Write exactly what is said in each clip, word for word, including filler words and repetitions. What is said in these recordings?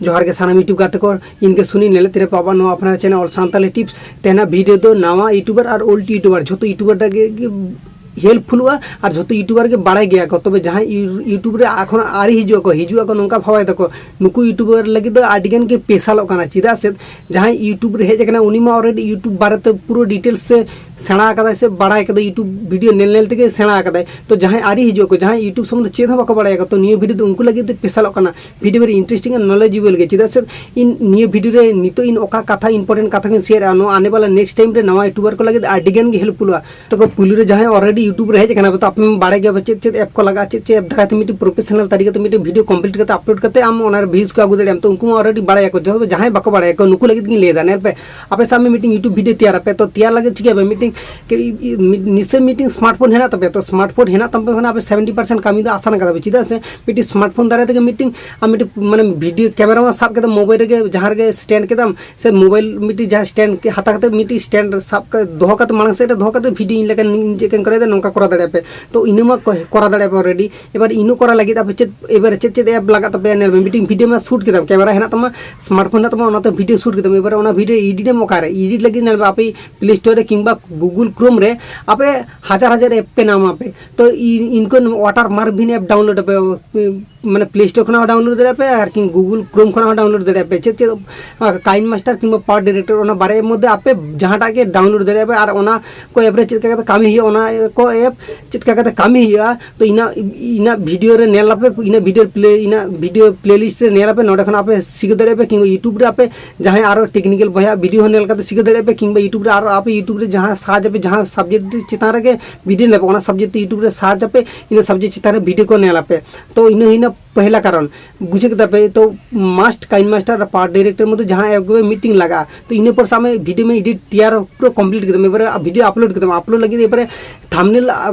ᱡᱚᱦᱟᱨ ᱜᱮ ᱥᱟᱱᱟᱢ YouTube ᱜᱟᱛᱮ ᱠᱚ, ᱤᱧ ᱜᱮ ᱥᱩᱱᱤ ᱱᱮᱞᱮᱫ ᱛᱮᱨᱮ ᱯᱟᱵᱟ ᱱᱚᱣᱟ ᱟᱯᱱᱟᱨ ᱪᱮᱱᱮᱞ ᱚᱞ ᱥᱟᱱᱛᱟᱞᱤ ᱴᱤᱯᱥ᱾ ᱛᱮᱦᱮᱧᱟᱜ ᱵᱷᱤᱰᱤᱭᱳ ᱫᱚ ᱱᱟᱣᱟ YouTuber ᱟᱨ ᱳᱞᱰ YouTuber ᱡᱷᱚᱛᱚ YouTuber ᱜᱮ ᱦᱮᱞᱯᱯᱷᱩᱞᱚᱜᱼᱟ ᱟᱨ ᱡᱷᱚᱛᱚ YouTuber ᱜᱮ ᱵᱟᱲᱟᱭ ᱜᱮᱭᱟ ᱠᱚ᱾ ᱛᱚᱵᱮ ᱡᱟᱦᱟᱸᱭ ᱤᱭᱩ- YouTube ᱨᱮ ᱮᱠᱷᱚᱱ ᱟᱹᱣᱨᱤ ᱦᱤᱡᱩᱜ ᱟᱠᱚ, ᱦᱤᱡᱩᱜ ᱟᱠᱚ ᱱᱚᱝᱠᱟ ᱵᱷᱟᱵᱟᱭ ᱛᱟᱠᱚ, ᱱᱩᱠᱩ YouTuber ᱞᱟᱹᱜᱤᱫ ᱫᱚ ᱟᱹᱰᱤ ᱜᱟᱱ ᱜᱮ ᱯᱮᱥᱟᱞᱚᱜ ᱠᱟᱱᱟ᱾ ᱪᱮᱫᱟᱜ ᱥᱮ ᱡᱟᱦᱟᱸᱭ YouTube ᱨᱮ ᱦᱮᱡ ᱟᱠᱟᱱᱟ ᱩᱱᱤ ᱢᱟ already YouTube ᱵᱟᱨᱮᱛᱮ ᱯᱩᱨᱟᱹ ᱰᱤᱴᱮᱞᱥ ᱥᱮ ᱥᱮᱬᱟ ᱟᱠᱟᱫᱟᱭ ᱥᱮ ᱵᱟᱲᱟᱭ ᱟᱠᱟᱫᱟᱭ, YouTube ᱵᱷᱤᱰᱤᱭᱳ ᱧᱮᱞ ᱧᱮᱞ ᱛᱮᱜᱮ ᱥᱮᱬᱟ ᱟᱠᱟᱫᱟᱭ᱾ ᱛᱚ ᱡᱟᱦᱟᱸᱭ ᱟᱹᱣᱨᱤ ᱦᱤᱡᱩᱜ ᱟᱠᱚ, ᱡᱟᱦᱟᱸᱭ YouTube ᱥᱚᱢᱵᱚᱱᱫᱷᱮ ᱪᱮᱫ ᱦᱚᱸ ᱵᱟᱠᱚ ᱵᱟᱲᱟᱭᱟ ᱠᱚ, ᱛᱚ ᱱᱤᱭᱟᱹ ᱵᱷᱤᱰᱤᱭᱳ ᱫᱚ ᱩᱱᱠᱩ ᱞᱟᱹᱜᱤᱫ ᱫᱚ ᱯᱮᱥᱟᱞᱚᱜ ᱠᱟᱱᱟ᱾ Video very interesting and knowledgeable ᱜᱮ᱾ ᱪᱮᱫᱟᱜ ᱥᱮ ᱤᱧ ᱱᱤᱭᱟᱹ ᱵᱷᱤᱰᱤᱭᱳ ᱨᱮ ᱱᱤᱛᱚᱜ ᱤᱧ ᱚᱠᱟ ᱠᱟᱛᱷᱟ important ᱠᱟᱛᱷᱟ ᱠᱚᱧ ᱥᱮᱭᱟᱨᱟ, ᱱᱚᱣᱟ ᱟᱱᱮ ᱵᱟᱞᱟ next time ᱨᱮ ᱱᱟᱣᱟ YouTuber ᱠᱚ ᱞᱟᱹᱜᱤᱫ ᱟᱹᱰᱤ ᱜᱟᱱ ᱜᱮ ᱦᱮᱞᱯᱯᱷᱩᱞᱚᱜᱼᱟ᱾ ᱛᱚ ᱯᱩᱭᱞᱩ ᱨᱮ ᱡᱟᱦᱟᱸᱭ already YouTube ᱨᱮ ᱦᱮᱡ ᱟᱠᱟᱱᱟ ᱯᱮ, ᱛᱚ ᱟᱯᱮ ᱵᱟᱲᱟᱭ ᱜᱮᱭᱟ ᱯᱮ ᱪᱮᱫ ᱪᱮᱫ ᱮᱯ ᱠᱚ ᱞᱟᱜᱟᱜᱼᱟ, ᱪᱮᱫ ᱪᱮᱫ ᱮᱯ ᱫᱟᱨᱟᱭ ᱛᱮ ᱢᱤᱫᱴᱤᱡ ᱯᱨᱚᱯᱷᱮᱥᱚᱱᱟᱞ ᱛᱟᱹᱨᱤᱠᱟ ᱛᱮ ᱢᱤᱫᱴᱤᱡ ᱵᱷᱤᱰᱤᱭᱳ ᱠᱚᱢᱯᱞᱤᱴ ᱠᱟᱛᱮ ᱟᱯᱞᱳᱰ ᱠᱟᱛᱮ ᱟᱢ ᱚᱱᱟ ᱨᱮ ᱵᱷᱤᱭᱩᱡᱽ ᱠᱚ ᱟᱹᱜᱩ ᱫᱟᱲᱮᱭᱟᱜᱼᱟ᱾ ᱛᱚ ᱩᱱᱠᱩ ᱢᱟ already ᱵᱟᱲᱟᱭᱟᱠᱚ, ᱡᱟᱦᱟᱸᱭ ᱵᱟᱠᱚ ᱵᱟᱲᱟᱭᱟᱠᱚ ᱱᱩᱠᱩ ᱞᱟᱹᱜᱤᱫ ᱜᱤᱧ ᱞᱟᱹᱭ ᱮᱫᱟ᱾ ᱧᱮᱞ ᱯᱮ, ᱟᱯᱮ ᱥᱟᱵ ᱢᱮ ᱢᱤᱫᱴᱤᱡ YouTube ᱵᱷᱤᱰᱤᱭᱳ ᱛᱮᱭᱟᱨ ᱟᱯᱮ, ᱛᱚ ᱛᱮᱭᱟᱨ ᱞᱟᱹᱜᱤᱫ ᱪᱤᱠᱟᱹᱭ ᱯᱮ, ᱢᱤᱫᱴᱤᱡ ᱱᱤᱥᱪᱚᱭ ᱢᱤᱫᱴᱤᱡ ᱥᱢᱟᱨᱴ ᱯᱷᱳᱱ ᱦᱮᱱᱟᱜ ᱛᱟᱯᱮᱭᱟ᱾ ᱛᱚ ᱥᱢᱟᱨᱴ ᱯᱷᱳᱱ ᱦᱮᱱᱟᱜ ᱛᱟᱯᱮ ᱠᱷᱟᱱ ᱟᱯᱮ ᱥᱮᱵᱷᱮᱱᱴᱤ ᱯᱟᱨᱥᱮᱱᱴ ᱠᱟᱹᱢᱤ ᱫᱚ ᱟᱥᱟᱱ ᱠᱟᱫᱟ ᱯᱮ᱾ ᱪᱮᱫᱟᱜ ᱥᱮ ᱢᱤᱫᱴᱤᱡ ᱥᱢᱟᱨᱴ ᱯᱷᱳᱱ ᱫᱟᱨᱟᱭ ᱛᱮᱜᱮ ᱢᱤᱫᱴᱤᱡ ᱟᱢ ᱢᱤᱫᱴᱤᱡ ᱢᱟᱱᱮ ᱵᱷᱤᱰᱤᱭᱳ ᱠᱮᱢᱮᱨᱟ ᱢᱟ ᱥᱟᱵ ᱠᱮᱫᱟᱢ ᱢᱳᱵᱟᱭᱤᱞ ᱨᱮᱜᱮ, ᱡᱟᱦᱟᱸ ᱨᱮᱜᱮ ᱥᱴᱮᱱᱰ ᱠᱮᱫᱟᱢ ᱥᱮ ᱢᱳᱵᱟᱭᱤᱞ ᱢᱤᱫᱴᱤᱡ ᱡᱟᱦᱟᱸ ᱥᱴᱮᱱᱰ ᱦᱟᱛᱟᱣ ᱠᱟᱛᱮ ᱢᱤᱫᱴᱤᱡ ᱥᱴᱮᱱᱰ ᱥᱟᱵ ᱠᱟᱛᱮ ᱫᱚᱦᱚ ᱠᱟᱛᱮ ᱢᱟᱲᱟᱝ ᱥᱮᱫ ᱨᱮ ᱫᱚᱦᱚ ᱠᱟᱛᱮ ᱵᱷᱤᱰᱤᱭᱳ ᱤᱧ ᱞᱮᱠᱟ ᱤᱧ ᱪᱮᱫ ᱞᱮᱠᱟᱧ ᱠᱚᱨᱟᱣᱮᱫᱟ ᱱᱚᱝᱠᱟ ᱠᱚᱨᱟᱣ ᱫᱟᱲᱮᱭᱟᱜᱼᱟ ᱯᱮ᱾ ᱛᱚ ᱤᱱᱟᱹ ᱢᱟ ᱠᱚ- ᱠᱚᱨᱟᱣ ᱫᱟᱲᱮᱭᱟᱜᱼᱟ ᱯᱮ already᱾ ᱮᱵᱟᱨ ᱤᱱᱟᱹ ᱠᱚᱨᱟᱣ ᱞᱟᱹᱜᱤᱫ ᱟᱯᱮ ᱪᱮᱫ ᱮᱵᱟᱨ ᱪᱮᱫ ᱪᱮᱫ ᱮᱯ ᱞᱟᱜᱟᱜ ᱛᱟᱯᱮᱭᱟ? ᱧᱮᱞ ᱢᱮ, ᱢᱤᱫᱴᱤᱡ ᱵᱷᱤᱰᱤᱭᱳ ᱢᱟ ᱥᱩᱴ ᱠᱮᱫᱟᱢ, ᱠᱮᱢᱮᱨᱟ ᱦᱮᱱᱟᱜ ᱛᱟᱢᱟ, ᱥᱢᱟᱨᱴ ᱯᱷᱳᱱ ᱦᱮᱱᱟᱜ ᱛᱟᱢᱟ, ᱚᱱᱟᱛᱮ ᱵᱷᱤᱰᱤᱭᱳ ᱥᱩᱴ ᱠᱮᱫᱟᱢ᱾ ᱮᱵᱟᱨ ᱚᱱᱟ ᱵᱷᱤᱰᱤᱭᱳ ᱮᱰᱤᱴ ᱮᱢ ᱚᱠᱟᱨᱮ? ᱮᱰᱤᱴ ᱞᱟᱹᱜᱤᱫ ᱧᱮᱞ ᱢᱮ, ᱟᱯᱮ ᱯᱞᱮ ᱥᱴᱳᱨ ᱨᱮ ᱠᱤᱝᱵᱟ ᱜᱩᱜᱩᱞ ᱠᱨᱳᱢ ᱨᱮ ᱟᱯᱮ ᱦᱟᱡᱟᱨ ᱦᱟᱡᱟᱨ ᱮᱯ ᱯᱮ ᱧᱟᱢᱟ ᱯᱮ᱾ ᱛᱚ ᱤ- ᱤᱱᱠᱚ ᱣᱟᱴᱟᱨ ᱢᱟᱨᱠ ᱵᱷᱤᱱ ᱮᱯ ᱰᱟᱣᱩᱱᱞᱳᱰ ᱟᱯᱮ, ᱢᱟᱱᱮ ᱯᱞᱮ ᱥᱴᱳᱨ ᱠᱷᱚᱱᱟᱜ ᱦᱚᱸ ᱰᱟᱣᱩᱱᱞᱳᱰ ᱫᱟᱲᱮᱭᱟᱜᱼᱟ ᱯᱮ ᱟᱨ ᱠᱤ ᱜᱩᱜᱩᱞ ᱠᱨᱳᱢ ᱠᱷᱚᱱᱟᱜ ᱦᱚᱸ ᱰᱟᱣᱩᱱᱞᱳᱰ ᱫᱟᱲᱮᱭᱟᱜᱼᱟ ᱯᱮ᱾ ᱪᱮᱫ ᱪᱮᱫ ᱠᱟᱭᱤᱱ ᱢᱟᱥᱴᱟᱨ ᱠᱤᱝᱵᱟ ᱯᱟᱣᱟᱨ ᱰᱤᱨᱮᱠᱴᱚᱨ, ᱚᱱᱟ ᱵᱟᱨᱭᱟ ᱢᱚᱫᱽᱫᱷᱮ ᱟᱯᱮ ᱡᱟᱦᱟᱸᱴᱟᱜ ᱜᱮ ᱰᱟᱣᱩᱱᱞᱳᱰ ᱫᱟᱲᱮᱭᱟᱜᱼᱟ ᱯᱮ᱾ ᱟᱨ ᱚᱱᱟ ᱠᱚ ᱮᱯ ᱨᱮ ᱪᱮᱫ ᱞᱮᱠᱟ ᱠᱟᱛᱮ ᱠᱟᱹᱢᱤ ᱦᱩᱭᱩᱜᱼᱟ, ᱚᱱᱟ ᱠᱚ ᱮᱯ ᱪᱮᱫ ᱞᱮᱠᱟ ᱠᱟᱛᱮ ᱠᱟᱹᱢᱤ ᱦᱩᱭᱩᱜᱼᱟ, ᱛᱚ ᱤᱧᱟᱹᱜ ᱤᱧᱟᱹᱜ ᱵᱷᱤᱰᱤᱭᱳ ᱨᱮ ᱧᱮᱞ ᱟᱯᱮ, ᱤᱧᱟᱹᱜ ᱵᱷᱤᱰᱤᱭᱳ ᱯᱞᱮ ᱤᱧᱟᱹᱜ ᱵᱷᱤᱰᱤᱭᱳ ᱯᱞᱮ ᱞᱤᱥᱴ ᱨᱮ ᱧᱮᱞ ᱟᱯᱮ, ᱱᱚᱸᱰᱮ ᱠᱷᱚᱱ ᱟᱯᱮ ᱥᱤᱠᱷ ᱫᱟᱲᱮᱭᱟᱜᱼᱟ ᱯᱮ᱾ ᱠᱤᱝᱵᱟ YouTube ᱨᱮ ᱟᱯᱮ ᱡᱟᱦᱟᱸᱭ ᱟᱨᱚ ᱴᱮᱠᱱᱤᱠᱮᱞ ᱵᱚᱭᱦᱟ ᱵᱷᱤᱰᱤᱭᱳ ᱦᱚᱸ ᱧᱮᱞ ᱠᱟᱛᱮ ᱥᱤᱠᱷ ᱫᱟᱲᱮᱭᱟᱜᱼᱟ ᱯᱮ, ᱠᱤᱝᱵᱟ YouTube ᱨᱮ ᱟᱨᱚ ᱟᱯᱮ YouTube ᱨᱮ ᱡᱟᱦᱟᱸ ᱥᱟᱨᱪ ᱟᱯᱮ, ᱡᱟᱦᱟᱸ ᱥᱟᱵᱡᱮᱠᱴ ᱪᱮᱛᱟᱱ ᱨᱮᱜᱮ ᱵᱷᱤᱰᱤᱭᱳ ᱧᱮᱞ ᱟᱯᱮ, ᱚᱱᱟ ᱥᱟᱵᱡᱮᱠᱴ ᱛᱮ YouTube ᱨᱮ ᱥᱟᱨᱪ ᱟᱯᱮ, ᱤᱱᱟᱹ ᱥᱟᱵᱡᱮᱠᱴ ᱪᱮᱛᱟᱱ ᱨᱮ ᱵᱷᱤᱰᱤᱭᱳ ᱠᱚ ᱧᱮᱞ ᱟᱯᱮ᱾ ᱛᱚ ᱤᱱᱟᱹ ᱦᱩᱭᱱᱟ ᱯᱚᱦᱞᱟ ᱠᱟᱨᱚᱱ, ᱵᱩᱡᱷᱟᱹᱣ ᱠᱮᱫᱟ ᱯᱮ? ᱛᱚ ᱢᱟᱥᱴ ᱠᱟᱭᱤᱱ ᱢᱟᱥᱴᱟᱨ ᱟᱨ ᱯᱟᱣᱟᱨ ᱰᱤᱨᱮᱠᱴᱚᱨ ᱢᱚᱫᱽᱫᱷᱮ ᱡᱟᱦᱟᱸ ᱮᱯ ᱜᱮ ᱢᱤᱴᱤᱝ ᱞᱟᱜᱟᱜᱼᱟ, ᱛᱚ ᱤᱱᱟᱹ ᱯᱚᱨ ᱥᱟᱵ ᱢᱮ ᱵᱷᱤᱰᱤᱭᱳ ᱢᱮ ᱮᱰᱤᱴ ᱛᱮᱭᱟᱨ ᱯᱩᱨᱟᱹ ᱠᱚᱢᱯᱞᱤᱴ ᱠᱮᱫᱟᱢ, ᱮᱵᱟᱨᱮ ᱵᱷᱤᱰᱤᱭᱳ ᱟᱯᱞᱳᱰ ᱠᱮᱫᱟᱢ, ᱟᱯᱞᱳᱰ ᱞᱟᱹᱜᱤᱫ ᱮᱵᱟᱨᱮ ᱛᱷᱟᱢᱵᱱᱮᱞ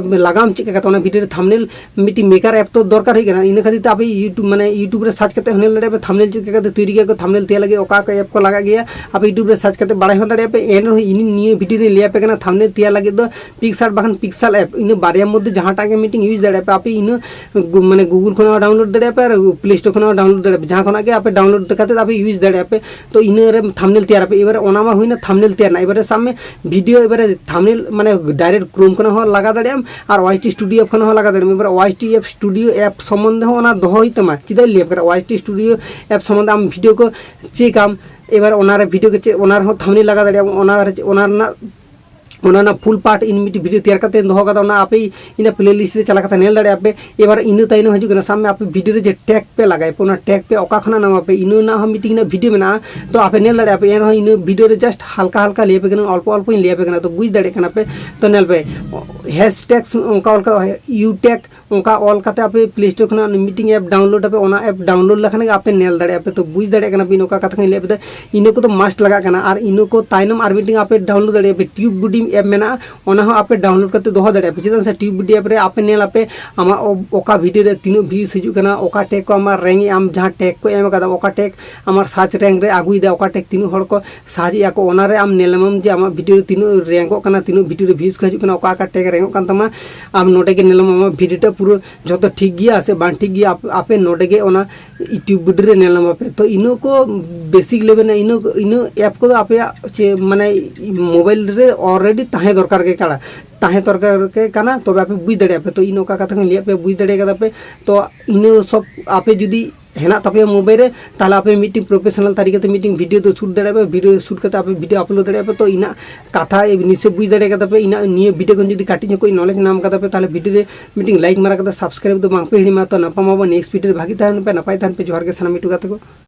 ᱞᱟᱜᱟᱣ ᱪᱮᱫ ᱞᱮᱠᱟ ᱠᱟᱛᱮ ᱚᱱᱟ ᱵᱷᱤᱰᱤᱭᱳ ᱨᱮ ᱛᱷᱟᱢᱵᱱᱮᱞ ᱢᱤᱫᱴᱤᱡ ᱢᱮᱠᱟᱨ ᱮᱯ ᱛᱚ ᱫᱚᱨᱠᱟᱨ ᱦᱩᱭᱩᱜ ᱠᱟᱱᱟ᱾ ᱤᱱᱟᱹ ᱠᱷᱟᱹᱛᱤᱨ ᱛᱮ ᱟᱯᱮ YouTube ᱢᱟᱱᱮ YouTube ᱨᱮ ᱥᱟᱨᱪ ᱠᱟᱛᱮ ᱦᱚᱸ ᱧᱮᱞ ᱫᱟᱲᱮᱭᱟᱜᱼᱟ ᱯᱮ ᱛᱷᱟᱢᱵᱱᱮᱞ ᱪᱮᱫ ᱞᱮᱠᱟ ᱠᱟᱛᱮ ᱛᱳᱭᱨᱤ ᱜᱮᱭᱟ ᱠᱚ, ᱛᱷᱟᱢᱵᱱᱮᱞ ᱛᱮᱭᱟᱨ ᱞᱟᱹᱜᱤᱫ ᱚᱠᱟ ᱚᱠᱟ ᱮᱯ ᱠᱚ ᱞᱟᱜᱟᱜ ᱜᱮᱭᱟ, ᱟᱯᱮ YouTube ᱨᱮ ᱥᱟᱨᱪ ᱠᱟᱛᱮ ᱵᱟᱲᱟᱭ ᱦᱚᱸ ᱫᱟᱲᱮᱭᱟᱜᱼᱟ ᱯᱮ᱾ ᱮᱱ ᱨᱮᱦᱚᱸ ᱤᱧ ᱱᱤᱭᱟᱹ ᱵᱷᱤᱰᱤᱭᱳ ᱨᱮᱧ ᱞᱟᱹᱭ ᱟᱯᱮ ᱠᱟᱱᱟ ᱛᱷᱟᱢᱵᱱᱮᱞ ᱛᱮᱭᱟᱨ ᱞᱟᱹᱜᱤᱫ ᱫᱚ ᱯᱤᱠᱥᱟᱨᱴ ᱵᱟᱠᱷᱟᱱ ᱯᱤᱠᱥᱮᱞ ᱮᱯ, ᱤᱱᱟᱹ ᱵᱟᱨᱭᱟ ᱢᱚᱫᱽᱫᱷᱮ ᱡᱟᱦᱟᱸᱴᱟᱜ ᱜᱮ ᱢᱤᱫᱴᱤᱡ ᱤᱭᱩᱡᱽ ᱫᱟᱲᱮᱭᱟᱜᱼᱟ ᱯᱮ᱾ ᱟᱯᱮ ᱤᱱᱟᱹ ᱜᱩ- ᱢᱟᱱᱮ Google ᱠᱷᱚᱱᱟᱜ ᱦᱚᱸ ᱰᱟᱣᱩᱱᱞᱳᱰ ᱫᱟᱲᱮᱭᱟᱜᱼᱟ ᱯᱮ ᱟᱨ Play Store ᱠᱷᱚᱱᱟᱜ ᱦᱚᱸ download ᱫᱟᱲᱮᱭᱟᱜᱼᱟ ᱯᱮ, ᱡᱟᱦᱟᱸ ᱠᱷᱚᱱᱟᱜ ᱜᱮ ᱟᱯᱮ download ᱠᱟᱛᱮ ᱟᱯᱮ use ᱫᱟᱲᱮᱭᱟᱜᱼᱟ ᱯᱮ᱾ ᱛᱚ ᱤᱱᱟᱹ ᱨᱮ thumbnail ᱛᱮᱭᱟᱨ ᱟᱯᱮ᱾ ᱮᱵᱟᱨᱮ ᱚᱱᱟ ᱢᱟ ᱦᱩᱭᱱᱟ thumbnail ᱛᱮᱭᱟᱨ ᱨᱮᱱᱟᱜ᱾ ᱮᱵᱟᱨᱮ ᱥᱟᱵ ᱢᱮ video ᱮᱵᱟᱨᱮ thumbnail ᱢᱟᱱᱮ direct Chrome ᱠᱷᱚᱱᱟᱜ ᱦᱚᱸ ᱞᱟᱜᱟ ᱫᱟᱲᱮᱭᱟᱜᱼᱟᱢ ᱟᱨ Y T Studio ᱠᱷᱚᱱ ᱦᱚᱸ ᱞᱟᱜᱟ ᱫᱟᱲᱮᱭᱟᱜᱼᱟᱢ᱾ ᱮᱵᱟᱨᱮ Y T F Studio app ᱥᱚᱢᱵᱚᱱᱫᱷᱮ ᱦᱚᱸ ᱚᱱᱟ ᱫᱚᱦᱚ ᱦᱩᱭᱩᱜ ᱛᱟᱢᱟ᱾ ᱪᱮᱫᱟᱜ ᱤᱧ ᱞᱟᱹᱭ ᱟᱯᱮ ᱠᱟᱱᱟ, Y T Studio app ᱥᱚᱢᱵᱚᱱᱫᱷᱮ ᱟᱢ video ᱠᱚ ᱪᱮᱠᱟᱢ, ᱮᱵᱟᱨ ᱚᱱᱟ ᱨᱮ video ᱠᱚ ᱪᱮᱫ, ᱚᱱᱟ ᱨᱮᱦᱚᱸ thumbnail ᱞᱟᱜᱟ ᱫᱟᱲᱮᱭᱟᱜᱼᱟᱢ, ᱚᱱᱟ ᱨᱮ ᱚᱱᱟ ᱨᱮᱱᱟᱜ ᱚᱱᱟ ᱨᱮᱱᱟᱜ full part ᱤᱧ ᱢᱤᱫᱴᱤᱡ video ᱛᱮᱭᱟᱨ ᱠᱟᱛᱮ ᱫᱚᱦᱚ ᱠᱟᱫᱟ, ᱚᱱᱟ ᱟᱯᱮ ᱤᱧᱟᱹᱜ playlist ᱨᱮ ᱪᱟᱞᱟᱣ ᱠᱟᱛᱮ ᱧᱮᱞ ᱫᱟᱲᱮᱭᱟᱜᱼᱟ ᱯᱮ᱾ ᱮᱵᱟᱨ ᱤᱱᱟᱹ ᱛᱟᱭᱱᱚᱢ ᱦᱤᱡᱩᱜ ᱠᱟᱱᱟ, ᱥᱟᱵ ᱢᱮ ᱟᱯᱮ video ᱨᱮ ᱡᱮ tag ᱯᱮ ᱞᱟᱜᱟᱭ ᱯᱮ, ᱚᱱᱟ tag ᱯᱮ ᱚᱠᱟ ᱠᱷᱚᱱᱟᱜ ᱱᱟᱢᱟ ᱯᱮ, ᱤᱱᱟᱹ ᱨᱮᱱᱟᱜ ᱦᱚᱸ ᱢᱤᱫᱴᱤᱡ ᱤᱧᱟᱹᱜ video ᱢᱮᱱᱟᱜᱼᱟ᱾ ᱛᱚ ᱟᱯᱮ ᱧᱮᱞ ᱫᱟᱲᱮᱭᱟᱜᱼᱟ ᱯᱮ, ᱮᱱᱨᱮᱦᱚᱸ ᱤᱱᱟᱹ video ᱨᱮ just ᱦᱟᱞᱠᱟ ᱦᱟᱞᱠᱟ ᱞᱟᱹᱭ ᱟᱯᱮ ᱠᱟᱱᱟ, ᱚᱞᱯᱚ ᱚᱞᱯᱚᱧ ᱞᱟᱹᱭ ᱟᱯᱮ ᱠᱟᱱᱟ᱾ ᱛᱚ ᱵᱩᱡᱽ ᱫᱟᱲᱮᱭᱟᱜ ᱠᱟᱱᱟ ᱯᱮ᱾ ᱛᱚ ᱧᱮᱞ ᱯᱮ, hashtags ᱚᱱᱠᱟ ᱚᱞ ᱠᱟᱛᱮ, U tag ᱚᱱᱠᱟ ᱚᱞ ᱠᱟᱛᱮ ᱟᱯᱮ Play Store ᱠᱷᱚᱱᱟᱜ ᱢᱤᱫᱴᱤᱡ app download ᱟᱯᱮ, ᱚᱱᱟ app download ᱞᱮᱠᱷᱟᱱ ᱜᱮ ᱟᱯᱮ ᱧᱮᱞ ᱫᱟᱲᱮᱭᱟᱜᱼᱟ ᱯᱮ᱾ ᱛᱚ ᱵᱩᱡᱽ ᱫᱟᱲᱮᱭᱟᱜ ᱠᱟᱱᱟ ᱯᱮ ᱤᱧ ᱚᱠᱟ ᱠᱟᱛᱷᱟ ᱠᱚᱧ ᱞᱟᱹᱭ ᱟᱯᱮ ᱫᱟ᱾ ᱤᱱᱟᱹ ᱠᱚᱫᱚ must ᱞᱟᱜᱟᱜ ᱠᱟᱱᱟ᱾ ᱟᱨ ᱤᱱᱟᱹ ᱠᱚ ᱛᱟᱭᱱᱚᱢ ᱟᱨ ᱢᱤᱫᱴᱤᱡ ᱟᱯᱮ download ᱫᱟᱲᱮᱭᱟᱜᱼᱟ ᱯᱮ, TubeBuddy app ᱢᱮᱱᱟᱜᱼᱟ, ᱚᱱᱟ ᱦᱚᱸ ᱟᱯᱮ download ᱠᱟᱛᱮ ᱫᱚᱦᱚ ᱫᱟᱲᱮᱭᱟᱜᱼᱟ ᱯᱮ᱾ ᱪᱮᱫᱟᱜ ᱥᱮ TubeBuddy app ᱨᱮ ᱟᱯᱮ ᱧᱮᱞ ᱟᱯᱮ ᱟᱢᱟᱜ ᱚ-, ᱚᱠᱟ video ᱨᱮ ᱛᱤᱱᱟᱹᱜ views ᱦᱤᱡᱩᱜ ᱠᱟᱱᱟ, ᱚᱠᱟ tag ᱠᱚ ᱟᱢᱟᱜ rank ᱮ ᱟᱢ ᱡᱟᱦᱟᱸ tag ᱠᱚ ᱮᱢ ᱟᱠᱟᱫᱟ, ᱚᱠᱟ tag ᱟᱢᱟᱜ search rank ᱨᱮ ᱟᱹᱜᱩᱭᱮᱫᱟ, ᱚᱠᱟ tag ᱛᱤᱱᱟᱹᱜ ᱦᱚᱲ ᱠᱚ search ᱮᱫᱼᱟ ᱠᱚ, ᱚᱱᱟ ᱨᱮ ᱟᱢ ᱧᱮᱞ ᱧᱟᱢᱟᱢ ᱡᱮ ᱟᱢᱟᱜ video ᱨᱮ ᱛᱤᱱᱟᱹᱜ rank ᱚᱜ ᱠᱟᱱᱟ, ᱛᱤᱱᱟᱹᱜ video ᱨᱮ views ᱠᱚ ᱦᱤᱡᱩᱜ ᱠᱟᱱᱟ, ᱚᱠᱟ ᱚᱠᱟ tag rank ᱚᱜ ᱠᱟᱱ ᱛᱟᱢᱟ᱾ ᱟᱢ ᱱᱚᱰᱮ ᱜᱮ ᱧᱮᱞ ᱧᱟᱢᱟᱢ ᱟᱢᱟᱜ video ᱴᱟ ᱯᱩᱨᱟᱹ ᱡᱚᱛᱚ ᱴᱷᱤᱠ ᱜᱮᱭᱟ ᱥᱮ ᱵᱟᱝ ᱴᱷᱤᱠ ᱜᱮᱭᱟ, ᱟᱯ-, ᱟᱯᱮ ᱱᱚᱰᱮ ᱜᱮ ᱚᱱᱟ TubeBuddy ᱨᱮ ᱧᱮᱞ ᱧᱟᱢ ᱟᱯᱮ᱾ ᱛᱚ ᱤᱱᱟᱹ ᱠᱚ basic level ᱨᱮᱱᱟᱜ ᱤᱱᱟᱹ, ᱤᱱᱟᱹ app ᱠᱚᱫᱚ ᱟᱯᱮᱭᱟᱜ ᱪᱮ ᱢᱟᱱᱮ mobile ᱨᱮ already ᱛᱟᱦᱮᱸ ᱫᱚᱨᱠᱟᱨ ᱜᱮ ᱠᱟᱱᱟ, ᱛᱟᱦᱮᱸ ᱫᱚᱨᱠᱟᱨ ᱜᱮ ᱠᱟᱱᱟ, ᱛᱚᱵᱮ ᱟᱯᱮ ᱵᱩᱡᱽ ᱫᱟᱲᱮᱭᱟᱜᱼᱟ ᱯᱮ᱾ ᱛᱚ ᱤᱧ ᱚᱠᱟ ᱠᱟᱛᱷᱟ ᱠᱚᱧ ᱞᱟᱹᱭᱟᱫ ᱯᱮ ᱵᱩᱡᱽ ᱫᱟᱲᱮ ᱠᱟᱫᱟ ᱯᱮ᱾ ᱛᱚ ᱤᱱᱟᱹ ᱥᱚᱵ ᱟᱯᱮ ᱡᱩᱫᱤ ᱦᱮᱱᱟᱜ ᱛᱟᱯᱮᱭᱟ mobile ᱨᱮ, ᱛᱟᱦᱚᱞᱮ ᱟᱯᱮ ᱢᱤᱫᱴᱤᱡ professional ᱛᱟᱹᱨᱤᱠᱟ ᱛᱮ ᱢᱤᱫᱴᱤᱡ video ᱫᱚ shoot ᱫᱟᱲᱮᱭᱟᱜᱼᱟ ᱯᱮ, video shoot ᱠᱟᱛᱮ ᱟᱯᱮ video upload ᱫᱟᱲᱮᱭᱟᱜᱼᱟ ᱯᱮ᱾ ᱛᱚ ᱤᱧᱟᱹᱜ ᱠᱟᱛᱷᱟ ᱱᱤᱥᱪᱚᱭ ᱵᱩᱡᱽ ᱫᱟᱲᱮ ᱠᱟᱫᱟ ᱯᱮ᱾ ᱤᱧᱟᱹᱜ ᱱᱤᱭᱟᱹ video ᱠᱷᱚᱱ ᱡᱩᱫᱤ ᱠᱟᱹᱴᱤᱡ ᱧᱚᱜ ᱠᱚ knowledge ᱧᱟᱢ ᱠᱟᱫᱟ ᱯᱮ, ᱛᱟᱦᱚᱞᱮ video ᱨᱮ ᱢᱤᱫᱴᱤᱡ like ᱢᱟᱨᱟ ᱠᱟᱛᱮ subscribe ᱫᱚ ᱵᱟᱝ ᱯᱮ ᱦᱤᱲᱤᱧᱟ᱾ ᱛᱚ ᱧᱟᱯᱟᱢ ᱟᱵᱚ next video ᱨᱮ, ᱵᱷᱟᱜᱤ ᱛᱟᱦᱮᱱ ᱯᱮ, ᱱᱟᱯᱟᱭ ᱛᱟᱦᱮᱱ ᱯᱮ᱾ ᱡᱚᱦᱟᱨ ᱜᱮ ᱥᱟᱱᱟᱢ ᱴᱩ ᱜᱟᱛᱮ ᱠᱚ᱾